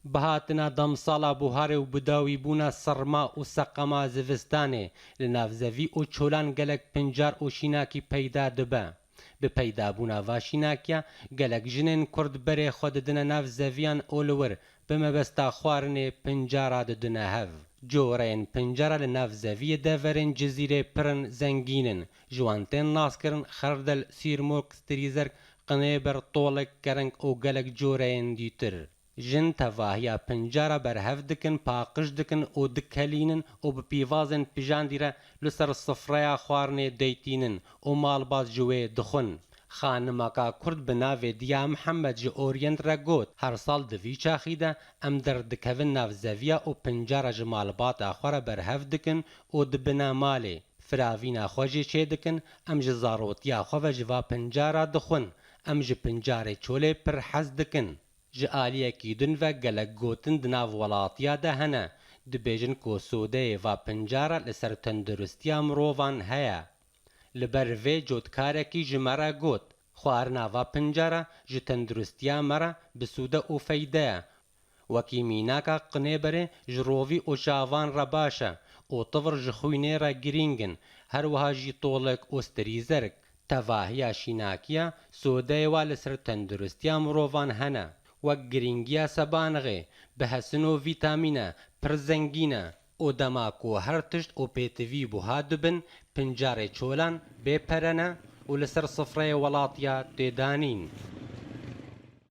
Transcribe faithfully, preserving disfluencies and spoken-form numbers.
Bi hatina demsala buharê û bi dawîbûna serma û seqema zivistanê li nav zevî û çolan gelek pincar û şînakî peyda dibe. Bi peydabûna va şînakiya gelek jinên Kurd berê xwe didine nav zeviyan û li wir bi mebesta xwarinê pincara didine hev. Coreyên pincara li nav zeviyê deverên Cizîrê pir in, zengîn in. Ji wan tên naskirin xerdel, sîrmok, strîzerk, qinêber, tolek, kereng û gelek coreyên dîtir. Jin tevahiya pincara berhev dikin, paqij dikin û dikelînin û bi pîvazên pijandî re li ser sifreya xwarinê deytînin û malbat ji wê dixwin. Xanimaka Kurd bi navê Diya Mihemed ji Orient re got, Her sal di vî çaxî de em derdikevin nav zeviya û pincara ji malbata xwe re berhev dikin û dibine malê. Firavîna xwe jî çêdikin, em ji zarotiya xwe ve ji va pincara dixwin. Em ji pincarê çolê pir hez dikin. Ji aliyekî din ve gelek gotin di nav welatiya de hene, dibêjin ku sûdeyê va pincara li ser tenduristiya mirovan heye. Li ber vê cotkarekî ji me re got, Xwarina va pincara ji tenduristiya me re bi sûde û feyde ye. Wekî mînaka qinêberê ji rovî û çavan re baş e û tivir ji xwînê re girîng in, her wiha jî tolek û strîzerk. Tevahiya şînakiya sûdeyê wa li ser tenduristiya mirovan hene, wek girîngiya sebanixê, bi hesin û vîtamîn e, pir zengîn e û dema ku her tişt û pêtivî buha dibin, pincarê çolan bê pere ne û li ser sifreyê welatiya tê danîn.